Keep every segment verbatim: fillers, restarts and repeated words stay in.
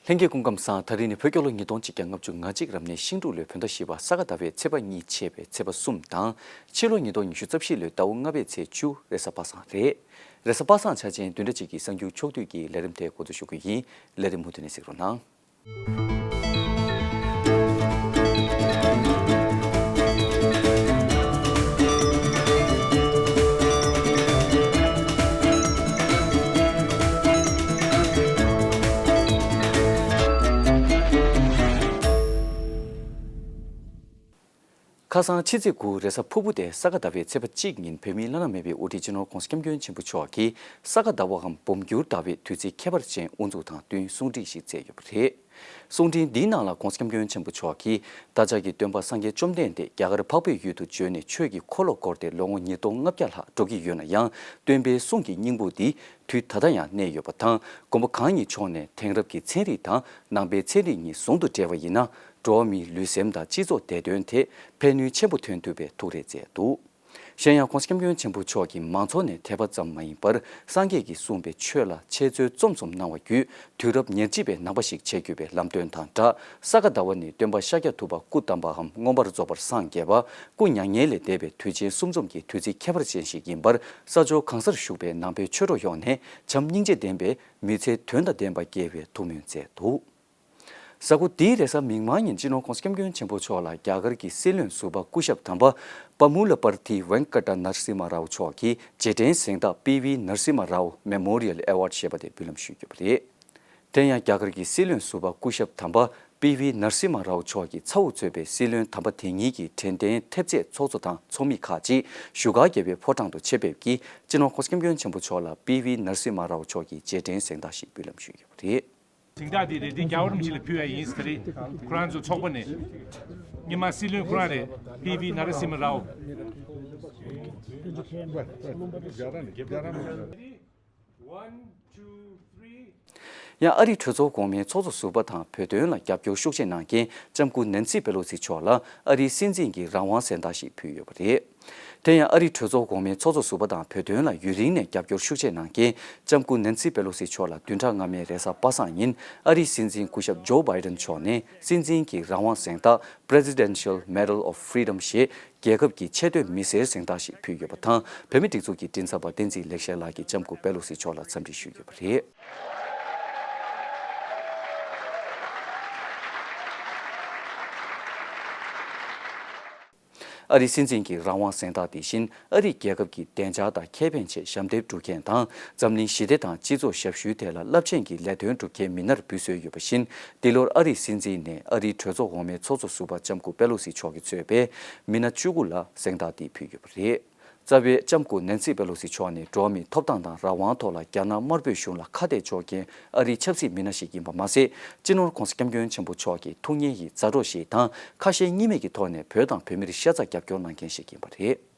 ལྷན་རྒྱས་སྐུ་ཁམས་བཟང་། ད་རིང་ནི་བོད་རྒྱལ་ལོ་ཉིས་སྟོང་ཆིག་བརྒྱ་ལྔ་བཅུ་ང་གཅིག་རབ་གནས་ཤིང་འབྲུག་ལོའི་བོད་ཟླ་བཞི་པ་ས་ག་ཟླ་བའི་ཚེས་པ་གཉིས་ཆད་པའི་ཚེས་པ་གསུམ་དང་། ཕྱི་ལོ་ཉིས་སྟོང་ཉི་ཤུ་རྩ་བཞི་ལོའི་ཟླ་བ་ལྔ་པའི་ཚེས་བཅུ་རེས་གཟའ་པ་སངས་རེད། རེས་གཟའ་པ་སངས་འཆར་ཅན་བདུན་ཕྲག་གཅིག་གི་གསར་འགྱུར་ཕྱོགས་བསྡུས་ཀྱི་ལས་རིམ་དེ་འགོ་འཛུགས་ཞུ་གི་ཡིན། ལས་རིམ་མུ་མཐུད་ནས་གཟིགས་རོགས་གནང་། ཁ་སང་ཕྱི་ཚེས་དགུ་རེས་གཟའ་ཕུར་བུ་སྟེ་ས་ག་ཟླ་བའི་ཚེས་པ་གཅིག་ཉིན་བོད་མིའི་བླ་ན་མེད་པའི་དབུ་ཁྲིད་སྤྱི་ནོར་༸གོང་ས་༸སྐྱབས་མགོན་ཆེན་པོ་མཆོག་གིས་ས་ག་ཟླ་བའམ་འབུམ་འགྱུར་ཟླ་བའི་དུས་ཚིགས་ཁྱད་པར་ཅན་དབུ་འཛུགས་དང་བསྟུན་གསུང་འཕྲིན་ཞིག་སྩལ་ཡོད་པ་རེད། གསུང་འཕྲིན་འདིའི་ནང་ལ་༸གོང་ས་༸སྐྱབས་མགོན་ཆེན་པོ་མཆོག་གིས་བདག་ཅག་གི་སྟོན་པ་སངས་རྒྱས་བཅོམ་ལྡན་འདས་རྒྱ་གར་འཕགས་པའི་ཡུལ་དུ་བྱོན་ནས་ཆོས་ཀྱི་འཁོར་ལོ་བསྐོར་ཏེ་ལོ་ངོ་ཉིས་སྟོང་ལྔ་བརྒྱ་ལྷག་འགྲོ་གི་ཡོད་ན་ཡང་། སྟོན་པའི་གསུང་གི་སྙིང་པོ་འདི་དུས་ད་ལྟ་ཡང་གནས་ཡོད་པ་དང་། མགོན་པོ་གང་ཉིད་མཆོག་ནས་དེང་རབས་ཀྱི་ཚན་རིག་དང་ནང་པའི་ཚན་རིག་གཉིས་ཟུང་དུ་འབྲེལ་བ་ཡིན་ན། འགྲོ་བ་མིའི་ལུས་སེམས་དང་སྤྱི་ཚོགས་བདེ་དོན་ཐད་ཕན་ནུས་ཆེན་པོ་ཐོན་ཐུབ་པའི་ཐུགས་རེ་མཛད་འདུག། གཞན་ཡང་༸གོང་ས་༸སྐྱབས་མགོན་ཆེན་པོ་མཆོག་གིས་མང་ཚོགས་ནས་དད་པ་ཙམ་མ་ཡིན་པར། སངས་རྒྱས་ཀྱིས་གསུངས་པའི་ཆོས་ལ་འཆད་རྩོད་རྩོམ་གསུམ་གནང་བ་བརྒྱུད། དུས་རབས་ཉེར་གཅིག་པའི་ནང་པ་ཞིག་བྱེད་དགོས་པའི་ལམ་སྟོན་དང་སྦྲགས། ས་ག་ཟླ་བ་ནི་སྟོན་པ་ཤཱཀྱ་ཐུབ་པ་སྐུ་བལྟམས་པའམ་མངོན་པར་རྫོགས་པར་སངས་རྒྱས་པ། སྐུ་མྱ་ངན་ལས་འདས་པའི་དུས་ཆེན་གསུམ་འཛོམས་ཀྱི་དུས་ཚིགས་ཁྱད་པར་ཅན་ཞིག་ཡིན་པར། ས་ཕྱོགས་གང་སར་བཞུགས་པའི་ནང་པའི་ཆོས་གྲོགས་ཡོངས་ནས་བྱམས་སྙིང་རྗེ་ལྡན་པའི་མི་ཚེ་དོན་དང་ལྡན་པ་སྐྱེལ་བའི་ཐུགས་སྨོན་མཛད་འདུག། གཟའ་འཁོར་འདིའི་རེས་གཟའ་མིག་དམར་ཉིན་སྤྱི་ནོར་༸གོང་ས་༸སྐྱབས་མགོན་ཆེན་པོ་མཆོག་ལ་རྒྱ་གར་གྱི་སྲིད་བློན་ཟུར་པ་སྐུ་ཞབས་དམ་པ་པ་མུ་ལ་པར་ཐི་ཝེང་ཀ་ཏ་ནར་སི་མ་རའོ་མཆོག་གིས་རྗེས་དྲན་གཟེངས་རྟགས་པི་ཝི་ནར་སི་མ་རའོ་མེ་མོ་རི་ཡལ་ཨེ་ཝར་ཌི་ཞེས་པ་དེ་འབུལ་ལམ་ཞུས་ཡོད་པ་རེད། དེ་ཡང་རྒྱ་གར་གྱི་སྲིད་བློན་ཟུར་པ་སྐུ་ཞབས་དམ་པ་པི་ཝི་ནར་སི་མ་རའོ་མཆོག་གི་ཚ་བོ་གཙོས་པའི་སྲིད་བློན་དམ་པ་དེ་ཉིད་ཀྱི་དྲན་རྟེན་ཐེབས་རྩའི་ཚོགས་གཙོ་དང་ཚོགས་མི་ཁག་ཅིག་བཞུགས་སྒར་རྒྱལ་བའི་ཕོ་བྲང་དུ་ཆེད་ཕེབས་ཀྱིས་སྤྱི་ནོར་༸གོང་ས་༸སྐྱབས་མགོན་ཆེན་པོ་མཆོག་ལ་པི་ཝི་ནར་སི་མ་རའོ་མཆོག་གི་རྗེས་དྲན་གཟེངས་རྟགས་ཤིག་འབུལ་ལམ་ཞུས་ཡོད་པ་རེད། གཟེངས་རྟགས་འདི་རེད་དེ་རྒྱལ་བ་རིན་པོ་ཆེ་ལ་ཕུལ་ཡ་ཡིན་ཟེར་རེད། ཁོ་རང་ཚོ་ཚོགས་པ་ནས། སྔོན་མ་སྲིད་བློན་ཁོ་རང་རེད། པི་ཝི་ནཱ་ར་སིམ་ཧ་རའོ། ཡང་ཨ་རིའི་གྲོས་ཚོགས་གོང་མའི་ཚོགས་གཙོ་ཟུར་པ་དང་བོད་དོན་ལ་རྒྱབ་སྐྱོར་ཤུགས་ཆེ་གནང་མཁན་ལྕམ་སྐུ་ནན་སི་པེ་ལོ་སི་མཆོག་ལ་ཨ་རིའི་སྲིད་འཛིན་གྱི་རང་དབང་གཟེངས་རྟགས་ཤིག་ཕུལ་ཡོད་པ་རེད། དེ་ཡང་ཨ་རིའི་གྲོས་ཚོགས་གོང་མའི་ཚོགས་གཙོ་ཟུར་པ་དང་བོད་དོན་ལ་ཡུན་རིང་ནས་རྒྱབ་སྐྱོར་ཤུགས་ཆེ་གནང་མཁན་ལྕམ་སྐུ་ནན་སི་པེ་ལོ་སི་མཆོག་ལ་བདུན་ཕྲག་སྔ་མའི་རེས་གཟའ་པ་སངས་ཉིན་ཨ་རིའི་སྲིད་འཛིན་སྐུ་ཞབས་ཇོ་བྷའི་ཌེན་མཆོག་ནས་སྲིད་འཛིན་གྱི་རང་དབང་གཟེངས་རྟགས་Presidential Medal of Freedom ཞེས་རྒྱལ་ཁབ་ཀྱི་ཆེས་མཐོའི་མི་སེར་གཟེངས་རྟགས་ཤིག་ཕུལ་ཡོད་པ་དང་། བོད་མིའི་སྒྲིག་འཛུགས་ཀྱི་མགྲིན་ཚབ་པ་བསྟན་འཛིན་ལེགས་བཤད་ལགས་ཀྱིས་ལྕམ་སྐུ་པེ་ལོ་སི་མཆོག་ལ་འཚམས་འདྲི་ཞུས་ཡོད་པ་རེད། ཨ་རིའི་སྲིད་འཛིན་གྱི་རང་དབང་གཟེངས་རྟགས་དེ་བཞིན་ཨ་རིའི་རྒྱལ་ཁབ་ཀྱི་བདེ་འཇགས་དང་ཁེ་ཕན་ཆེད་ཞབས་འདེགས་སྒྲུབ་མཁན་དང་འཛམ་གླིང་ཞི་བདེ་དང་སྤྱི་ཚོགས་ཞབས་ཞུའི་ཐད་ལ་རླབས་ཆེན་གྱི་ལས་དོན་སྒྲུབ་མཁན་མི་སྣར་འབུལ་སྲོལ་ཡོད་པ་བཞིན། འདི་ལོར་ཨ་རིའི་སྲིད་འཛིན་ནས་ཨ་རིའི་གྲོས་ཚོགས་འོག་མའི་ཚོགས་གཙོ་ཟུར་པ་ལྕམ་སྐུ་པེ་ལོ་སི་མཆོག་གིས་གཙོས་པའི་མི་སྣ་བཅུ་དགུ་ལ་གཟེངས་རྟགས་འདི་ཕུལ་ཡོད་པ་རེད། རྩ་བའི་ལྕམ་སྐུ་ནན་སི་པེ་ལོ་སི་མཆོག་ནི་འགྲོ་བ་མིའི་ཐོབ་ཐང་དང་རང་དབང་ཐོག་ལ་རྒྱ་ནག་དམར་པོའི་གཞུང་ལ་ཁ་གཏད་གཅོག་མཁན་ཨ་རིའི་ཆབ་སྲིད་མི་སྣ་ཞིག་ཡིན་པ་མ་ཟད། སྤྱི་ནོར་༸གོང་ས་༸སྐྱབས་མགོན་ཆེན་པོ་མཆོག་གི་ཐུགས་མཉེས་ཡི་མཛའ་གྲོགས་ཤིག་དང་ཁ་ཞེ་གཉིས་མེད་ཀྱི་ཐོག་ནས་བོད་དང་བོད་མིར་ཤ་ཚ་རྒྱབ་སྐྱོར་གནང་མཁན་ཞིག་ཡིན་པ་རེད།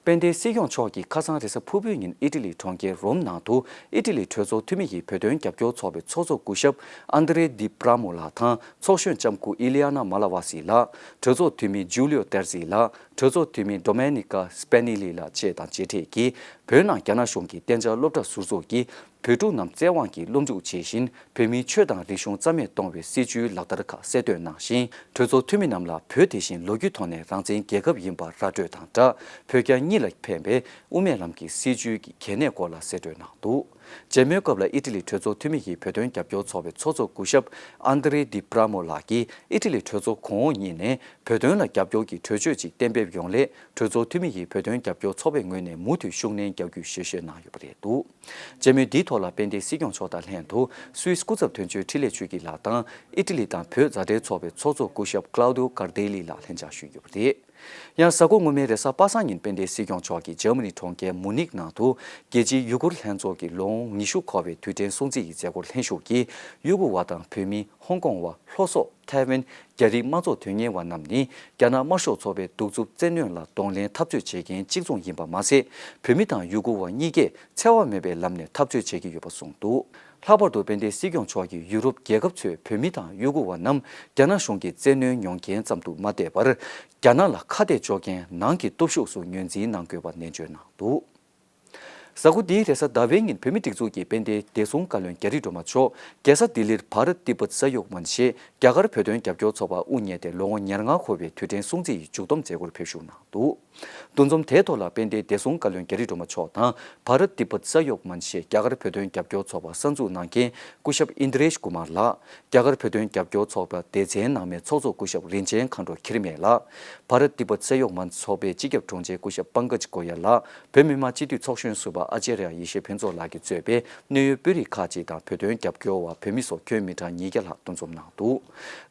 དཔལ་ལྡན་སྲིད་སྐྱོང་མཆོག་གིས་ཁ་སང་རེས་གཟའ་ཕུར་བུའི་ཉིན་ཨི་ཊ་ལི་གྲོང་ཁྱེར་རོམ་ནང་དུ་ཨི་ཊ་ལི་གྲོས་ཚོགས་འཐུས་མི་ཡི་བོད་དོན་རྒྱབ་སྐྱོར་ཚོགས་པའི་ཚོགས་གཙོ་སྐུ་ཞབས་ཨན་དྲེ་ཌི་པྲ་མོ་ལགས་དང་ཚོགས་གཞོན་ལྕམ་སྐུ་ཨི་ལི་ཡ་ན་མ་ལ་ཝ་སི་ལགས། གྲོས་ཚོགས་འཐུས་མི་ཇུ་ལིའོ་ཏེར་ཛི་ལགས། གྲོས་ཚོགས་འཐུས་མི་ཌོ་མེ་ནི་ཀ་སི་པེ་ནི་ལི་ལགས་བཅས་དང་མཇལ་འཕྲད་ཀྱིས། བོད་ནང་རྒྱ་ནག་གཞུང་གི་གཏན་འཇགས་སློབ་གྲྭ་ཟུར་འཛུགས་ཀྱིས་བོད་ཕྲུག་རྣམས་བཙན་དབང་གིས་སློབ་འཇུག་བྱེད་བཞིན། བོད་མིའི་ཆོས་དང་རིག་གཞུང་རྩ་མེད་གཏོང་བའི་སྲིད་བྱུས་ལག་བསྟར་ཁག་གསལ་སྟོན་གནང་ཞིང་། གྲོས་ཚོགས་འཐུས་མི་རྣམས་ལ་བོད་དེ་བཞིན་ལོ་རྒྱུས་ཐོག་ནས་རང་བཙན་རྒྱལ་ཁབ་ཡིན་པ་ར་སྤྲོད་དང་སྦྲགས། བོད་རྒྱ་གཉིས་ལ་ཕན་པའི་དབུ་མའི་ལམ་གྱི་སྲིད་བྱུས་ཀྱི་གལ་གནད་སྐོར་ལ་གསལ་སྟོན་གནང་འདུག། མཇལ་མོལ་སྐབས་ལ་ཨི་ཊ་ལི་གྲོས་ཚོགས་འཐུས་མི་ཡི་བོད་དོན་རྒྱབ་སྐྱོར་ཚོགས་པའི་ཚོགས་གཙོ་སྐུ་ཞབས་ཨན་དྲེ་ཌི་པྲ་མོ་ལགས་ཀྱིས་ཨི་ཊ་ལི་གྲོས་ཚོགས་གོང་འོག་གཉིས་ནས་བོད་དོན་ལ་རྒྱབ་སྐྱོར་གྱི་གྲོས་ཆོད་ཅིག་གཏན་འབེབས་ཡོང་སླད། གྲོས་ཚོགས་འཐུས་མི་ཡིས་བོད་དོན་རྒྱབ་སྐྱོར་ཚོགས་པའི་ངོས་ནས་མུ་མཐུད་ཤུགས་སྣོན་རྒྱག་རྒྱུའི་ཞལ་བཞེས་གནང་ཡོད་པ་རེད་འདུག། མཇལ་མོལ་འདིའི་ཐོག་ལ་དཔལ་ལྡན་སྲིད་སྐྱོང་མཆོག་དང་ལྷན་དུ་སུད་སི་སྐུ་ཚབ་དོན་གཅོད་འཕྲིན་ལས་ཆོས་སྐྱིད་ལགས་དང་ཨི་ཊ་ལི་དང་བོད་མཛའ་འབྲེལ་ཚོགས་པའི་ཚོགས་གཙོ་སྐུ་ཞབས་ཀླའུ་ཏིའོ་ཀར་ཏེ་ལི་ལགས་ལྷན་བཅར་ཞུས་ཡོད་པ་རེད། ཡང་གཟའ་འཁོར་སྔོན་མའི་རེས་གཟའ་པ་སངས་ཉིན་དཔལ་ལྡན་སྲིད་སྐྱོང་མཆོག་གིས་འཇར་མ་ནི་གྲོང་ཁྱེར་མུ་ནིག་ནང་དུ་རྒྱལ་སྤྱིའི་ཡུ་གུར་ལྷན་ཚོགས་ཀྱི་ལོ་ངོ་ཉི་ཤུ་འཁོར་བའི་དུས་དྲན་སྲུང་བརྩི་ཡི་མཛད་སྒོར་ལྷན་ཞུགས་ཀྱིས་ཡུ་གུར་བ་དང་བོད་མི། ཧོང་ཀོང་བ། ལྷོ་སོག་ཐའེ་ཝན། རྒྱ་རིགས་དམངས་གཙོ་དོན་གཉེར་བ་རྣམས་ནི་རྒྱ་ནག་དམར་ཤོག་ཚོགས་པའི་གདུག་རྩུབ་བཙན་གནོན་ལ་གདོང་ལེན་འཐབ་རྩོད་བྱེད་མཁན་གཅིག་མཚུངས་ཡིན་པ་མ་ཟད། བོད་མི་དང་ཡུ་གུར་བ་གཉིས་ཀས་འཚེ་བ་མེད་པའི་ལམ་ནས་འཐབ་རྩོད་བྱེད་ཀྱི་ཡོད་པ་གསུངས་འདུག། ལྷག་པར་དུ་དཔལ་ལྡན་སྲིད་སྐྱོང་མཆོག་གིས་ཡུ་རོབ་རྒྱལ་ཁབ་ཚོས་བོད་མི་དང་ཡུ་གུར་བ་རྣམས་རྒྱ་ནག་གཞུང་གིས་བཙན་གནོན་མྱོང་མཁན་ཙམ་དུ་མ་བལྟས་པར། རྒྱ་ནག་ལ་ཁ་གཏད་གཅོག་མཁན་ནང་གི་སྟོབས་ཤུགས་སུ་ངོས་འཛིན་གནང་དགོས་པ་ནན་བརྗོད་གནང་འདུག། གཟའ་འཁོར་འདིའི་རེས་གཟའ་ཟླ་བའི་ཉིན་བོད་མིའི་སྒྲིག་འཛུགས་ཀྱི་དཔལ་ལྡན་བདེ་སྲུང་བཀའ་བློན་རྒྱ་རི་སྒྲོལ་མ་མཆོག་རྒྱལ་ས་ལྡི་ལིར་བྷ་རཏ་ཏི་བྷཏ་ས་ཡོག་མན་ཞེས་རྒྱ་གར་བོད་དོན་རྒྱབ་སྐྱོར་ཚོགས་པ་དབུ་བརྙེས་ཏེ་ལོ་ངོ་ཉེར་ལྔ་འཁོར་བའི་དུས་དྲན་སྲུང་བརྩི་ཡི་མཇུག་བསྡོམས་མཛད་སྒོར་ཕེབས་ཞུགས་གནང་འདུག་འདུ་འཛོམས་དེའི་ཐོག་ལ་དཔལ་ལྡན་བདེ་སྲུང་བཀའ་བློན་རྒྱ་རི་སྒྲོལ་མ་མཆོག་དང་། བྷ་རཏ་ཏི་བྷཏ་ས་ཡོག་མན་ཞེས་རྒྱ་གར་བོད་དོན་རྒྱབ་སྐྱོར་ཚོགས་པ་གསར་འཛུགས་གནང་མཁན་སྐུ་ཞབས་ཨིན་དྲེཤ་ཀུ་མར་ལགས། རྒྱ་གར་བོད་དོན་རྒྱབ་སྐྱོར་ཚོགས་པ་སྡེ་ཚན་ནང་མའི་ཚོགས་གཙོ་སྐུ་ཞབས་རིན་ཆེན་མཁའ་འགྲོ་ཁེར་མེ་ལགས། བྷ་རཏ་ཏི་བྷཏ་ས་ཡོག་མན་ཚོགས་པའི་སྤྱི་ཁྱབ་དྲུང་ཆེ་སྐུ་ཞབས་པང་ཀཇ་གོ་ཡལ་ལགས། བོད་མི་མང་སྤྱི་འཐུས་ཚོགས་གཞོན་ཟུར་པ་ཨ་ཅཱརྱ་ཡེ་ཤེས་ཕུན་ཚོགས་ལགས་ཀྱིས་གཙོས་པའི་གནད་ཡོད་དཔོན་རིགས་ཁག་ཅིག་དང་བོད་དོན་རྒྱབ་སྐྱོར་བ་བོད་མི་སོགས་ཁྱོན་མི་གྲངས་ཉིས་བརྒྱ་ལྷག་འདུ་འཛོམས་གནང་འདུག་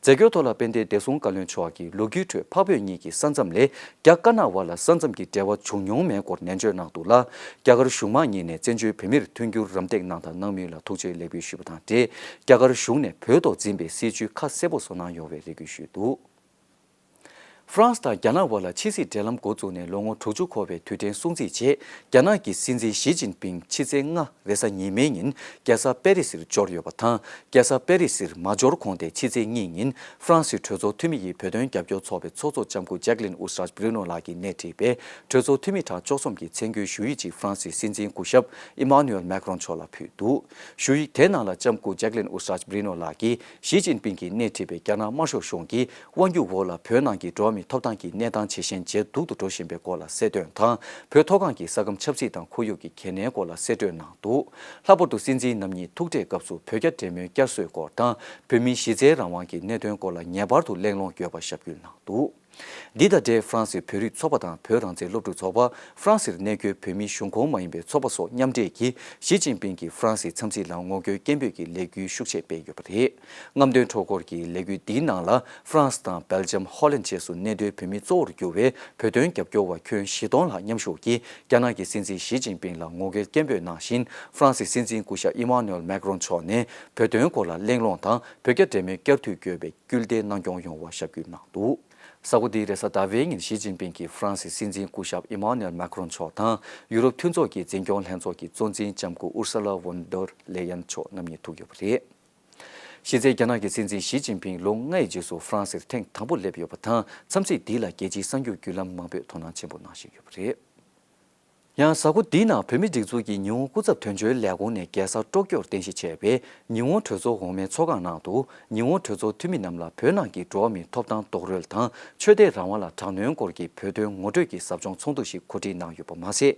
མཛད་སྒོའི་ཐོག་ལ་དཔལ་ལྡན་བདེ་སྲུང་བཀའ་བློན་མཆོག་གིས་ལོ་རྒྱུས་ཁྲོད་འཕགས་བོད་གཉིས་ཀྱི་ས་མཚམས་ལས་རྒྱ་དཀར་ནག་དབར་ལ་ས་མཚམས་ཀྱི་འབྲེལ་བ་བྱུང་མྱོང་མེད་སྐོར་ནན་བརྗོད་གནང་འདུག་ལ། རྒྱ་གར་གཞུང་མང་གཉིས་ནས་བཙན་བྱོལ་བོད་མིར་མཐུན་འགྱུར་རམ་འདེགས་གནང་དང་གནང་མུས་ལ་ཐུགས་རྗེ་ལེགས་འབུལ་ཞུས་པ་དང་འབྲེལ། རྒྱ་གར་གཞུང་ནས་བོད་ཐོག་འཛིན་པའི་སྲིད་བྱུས་ཁ་གསལ་པོ་བཟོ་གནང་ཡོང་བའི་རེ་སྐུལ་ཞུས་འདུག་ཧྥ་རན་སི་དང་རྒྱ་ནག་དབར་ལ་ཕྱི་སྲིད་འབྲེལ་ལམ་འགོ་བཙུགས་ནས་ལོ་ངོ་དྲུག་ཅུ་འཁོར་བའི་དུས་དྲན་སྲུང་བརྩིའི་ཆེད། རྒྱ་ནག་གི་སྲིད་འཛིན་ཞི་ཅིན་ཕིང་ཕྱི་ཚེས་ལྔ་རེས་གཟའ་ཉི་མའི་ཉིན་རྒྱལ་ས་པེ་རི་སིར་འབྱོར་ཡོད་པ་དང་། རྒྱལ་ས་པེ་རི་སིར་མ་འབྱོར་གོང་དེ་ཕྱི་ཚེས་གཉིས་ཉིན་ཧྥ་རན་སིའི་གྲོས་ཚོགས་འཐུས་མི་ཡི་བོད་དོན་རྒྱབ་སྐྱོར་ཚོགས་པའི་ཚོགས་གཙོ་ལྕམ་སྐུ་ཇེག་ལིན་ཨུ་སི་ཊྲ་ཅི་བྷི་རི་ནོ་ལགས་ཀྱིས་སྣེ་ཁྲིད་པའི་གྲོས་ཚོགས་འཐུས་མི་གྲངས་བཅུ་གསུམ་གྱིས་མཚན་བཀོད་ཞུ་ཡིག་ཅིག་ཧྥ་རན་སིའི་སྲིད་འཛིན་སྐུ་ཞབས་ཨི་མཱ་ནུ་ཨེལ་མེག་རོན་མཆོག་ལ་ཕུལ་འདུག་ཞུ་ཡིག་དེའི་ནང་ལ་ལྕམ་སྐུ་ཇེག་ལིན་ཨུ་སི་ཊྲ་ཅི་བྷི་རི་ནོ་ལགས་ཀྱིས་ཞི་ཅིན་ཕིང་གིས་སྣེ་ཁྲིད་པའི་རྒྱ་ནག་དམར་ཤོག་གཞུང་གིས་དབང་སྒྱུར་འོག་ལ་བོད་ནང་གི་འགྲོ་བ་མིའི་ཐོབ་ཐང་གི་གནས་སྟངས་ཇེ་ཞན་ཇེ་སྡུག་ཏུ་འགྲོ་བཞིན་པའི་སྐོར་ལ་གསལ་སྟོན་དང་། བོད་མཐོ་སྒང་གི་ས་ཁམས་ཆབ་སྲིད་དང་ཁོར་ཡུག་གི་གལ་གནད་སྐོར་ལ་གསལ་སྟོན་གནང་འདུག་ལྷག་པར་དུ་སྲིད་འཛིན་རྣམ་གཉིས་ཐུག་འཕྲད་སྐབས་སུ་བོད་རྒྱ་འབྲེལ་མོལ་བསྐྱར་གསོའི་སྐོར་དང་། བོད་མིའི་གཞི་རྩའི་རང་དབང་གི་གནད་དོན་སྐོར་ལ་ངེས་པར་དུ་གླེང་སློང་དགོས་པ་ཞབས་སྐུལ་གནང་འདུག་འདི་དང་འབྲེལ་ཧྥ་རན་སིའི་བོད་རིགས་ཚོགས་པ་དང་བོད་རང་བཙན་སློབ་ཕྲུག་ཚོགས་པ། ཧྥ་རན་སིར་གནས་འཁོད་བོད་མིའི་གཞུང་ཁོངས་མ་ཡིན་པའི་ཚོགས་པ་སོགས་མཉམ་འབྲེལ་གྱིས་ཞི་ཅིན་ཕིང་གིས་ཧྥ་རན་སིའི་འཚམས་གཟིགས་ལ་ངོ་རྒོལ་སྐད་འབོད་ཀྱི་ལས་འགུལ་ཤུགས་ཆེ་སྤེལ་ཡོད་པ་རེད། རྔམ་སྟོན་ཁྲོམ་སྐོར་གྱི་ལས་འགུལ་འདིའི་ནང་ལ་ཧྥ་རན་སི་དང་སྦེལ་ཇམ། ཧོ་ལན་བཅས་སུ་གནས་སྡོད་བོད་མི་གཙོ་བོར་གྱུར་བའི་བོད་དོན་རྒྱབ་སྐྱོར་བ་ཁྱོན་བཞི་སྟོང་ལྷག་མཉམ་ཞུགས་ཀྱིས་རྒྱ་ནག་གི་སྲིད་འཛིན་ཞི་ཅིན་ཕིང་ལ་ངོ་རྒོལ་སྐད་འབོད་གནང་བཞིན། ཧྥ་རན་སིའི་སྲིད་འཛིན་སྐུ་ཞབས་ཨི་མཱ་ནུ་ཨེལ་མེག་རོན་མཆོག་ནས་བོད་དོན་སྐོར་ལ་གླེང་སློང་དང་བོད་རྒྱ་འབྲེལ་མོལ་བསྐྱར་མཐུད་དགོས་པའི་སྐུལ་འདེད་གནང་སྐྱོང་ཡོང་བ་ཞབས་སྐུལ་གནང་འདུག་གཟའ་འཁོར་འདིའི་རེས་གཟའ་ཟླ་བའི་ཉིན་ཞི་ཅིན་ཕིང་གིས་ཧྥ་རན་སིའི་སྲིད་འཛིན་སྐུ་ཞབས་ཨི་མཱ་ནུ་ཨེལ་མེག་རོན་མཆོག་དང་ཡུ་རོབ་མཐུན་ཚོགས་ཀྱི་འཛིན་སྐྱོང་ལྷན་ཚོགས་ཀྱི་གཙོ་འཛིན་ལྕམ་སྐུ་ཨུར་སུ་ལ་ཝོན་ཌར་ལེ་ཡན་མཆོག་རྣམ་གཉིས་ཐུག་ཡོད་པ་རེད། གཞི་རྩའི་རྒྱ་ནག་གི་སྲིད་འཛིན་ཞི་ཅིན་ཕིང་ལོ་ལྔའི་རྗེས་སུ་ཧྥ་རན་སིར་ཐེངས་དང་པོ་སླེབས་ཡོད་པ་དང་། འཚམས་གཟིགས་འདི་ལ་རྒྱལ་སྤྱིའི་གསར་འགྱུར་བརྒྱུད་ལམ་མང་པོས་དོ་སྣང་ཆེན་པོ་གནང་བཞིན་ཡོད་པ་རེད། ཡང་གཟའ་འཁོར་འདིའི་ནང་བོད་མིའི་སྒྲིག་འཛུགས་ཀྱི་ཉི་ཧོང་སྐུ་ཚབ་དོན་གཅོད་ལས་ཁུངས་ནས་རྒྱལ་ས་ཀྲོ་ཀྱོར་རྟེན་གཞི་བྱས་པའི་ཉི་ཧོང་གྲོས་ཚོགས་འོག་མའི་ཚོགས་ཁང་ནང་དུ། ཉི་ཧོང་གྲོས་ཚོགས་འཐུས་མི་རྣམས་ལ་བོད་ནང་གི་འགྲོ་བ་མིའི་ཐོབ་ཐང་རྡོག་རོལ་དང་ཆོས་དད་རང་དབང་ལ་དྲག་གནོན་སྐོར་གྱི་བོད་དོན་ངོ་སྤྲོད་ཀྱི་ཟབ་སྦྱོང་ཚོགས་འདུ་ཞིག་གོ་སྒྲིག་གནང་ཡོད་པ་མ་ཟད།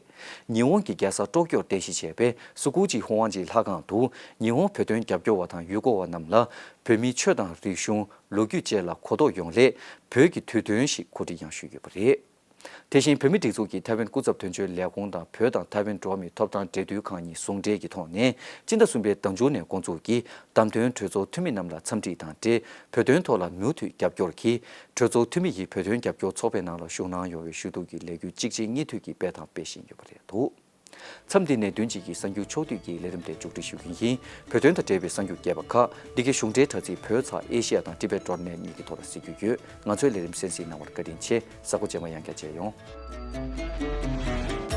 ཉི་ཧོང་གི་རྒྱལ་ས་ཀྲོ་ཀྱོར་རྟེན་གཞི་བྱས་པའི་སུ་ཀུ་ཅི་ཧོ་ཝང་ཅི་ལྷ་ཁང་དུ། ཉི་ཧོང་བོད་དོན་རྒྱབ་སྐྱོར་བ་དང་ཡུལ་སྐོར་བ་རྣམས་ལ་བོད་མིའི་ཆོས་དང་རིག་གཞུང་། ལོ་རྒྱུས་བཅས་ལ་གོ་རྟོགས་ཡོང་སླད་བོད་ཀྱི་དུས་སྟོན་ཞིག་གོ་སྒྲིག་ཡང་ཞུས་ཡོད་པ་རེད། དེ་བཞིན་བོད་མིའི་སྒྲིག་འཛུགས་ཀྱི་ཐའེ་ཝན་སྐུ་ཚབ་དོན་གཅོད་ལས་ཁུངས་དང་བོད་དང་ཐའེ་ཝན་འགྲོ་བ་མིའི་ཐོབ་ཐང་འབྲེལ་མཐུད་ཁང་གཉིས་ཟུང་འབྲེལ་གྱི་ཐོག་ནས་སྤྱི་ཟླ་གསུམ་པའི་ཟླ་མཇུག་ནས་འགོ་འཛུགས་ཀྱིས་བདམས་ཐོན་གྲོས་ཚོགས་འཐུས་མི་རྣམས་ལ་འཚམས་འདྲི་དང་འབྲེལ་བོད་དོན་ཐོག་ལ་མུ་མཐུད་རྒྱབ་སྐྱོར་གྱིས་གྲོས་ཚོགས་འཐུས་མི་ཡིས་བོད་དོན་རྒྱབ་སྐྱོར་ཚོགས་པའི་ནང་ལ་ཞུགས་གནང་ཡོང་བའི་ཞུ་གཏུག་གི་ལས་འགུལ་གཅིག་རྗེས་གཉིས་མཐུད་ཀྱིས་སྤེལ་དང་སྤེལ་བཞིན་ཡོད་པ་རེད་འདུག་མཚམས་འདི་ནས་བདུན་གཅིག་གི་གསར་འགྱུར་ཕྱོགས་བསྡུས་ཀྱི་ལས་རིམ་དེ་མཇུག་སྒྲིལ་ཞུ་རྒྱུ་ཡིན། བོད་དོན་དང་འབྲེལ་བའི་གསར་འགྱུར་རྒྱས་པ་ཁག་འདི་གའི་གཞུང་འབྲེལ་དྲ་ཚིགས་བོད་ཚགས་ཨེ་ཤི་ཡ་དང་ཊི་བེཊ་ཌོཊ་ནེཊ་གཉིས་ཀྱི་ཐོག་ལ་གཟིགས་རྒྱུ་ཡོད། ང་ཚོའི་ལས་རིམ་གསན་གཟིགས་གནང་བར་བཀའ་དྲིན་ཆེ། གཟའ་འཁོར་རྗེས་མ་ཡང་བསྐྱར་མཇལ་ཡོང་།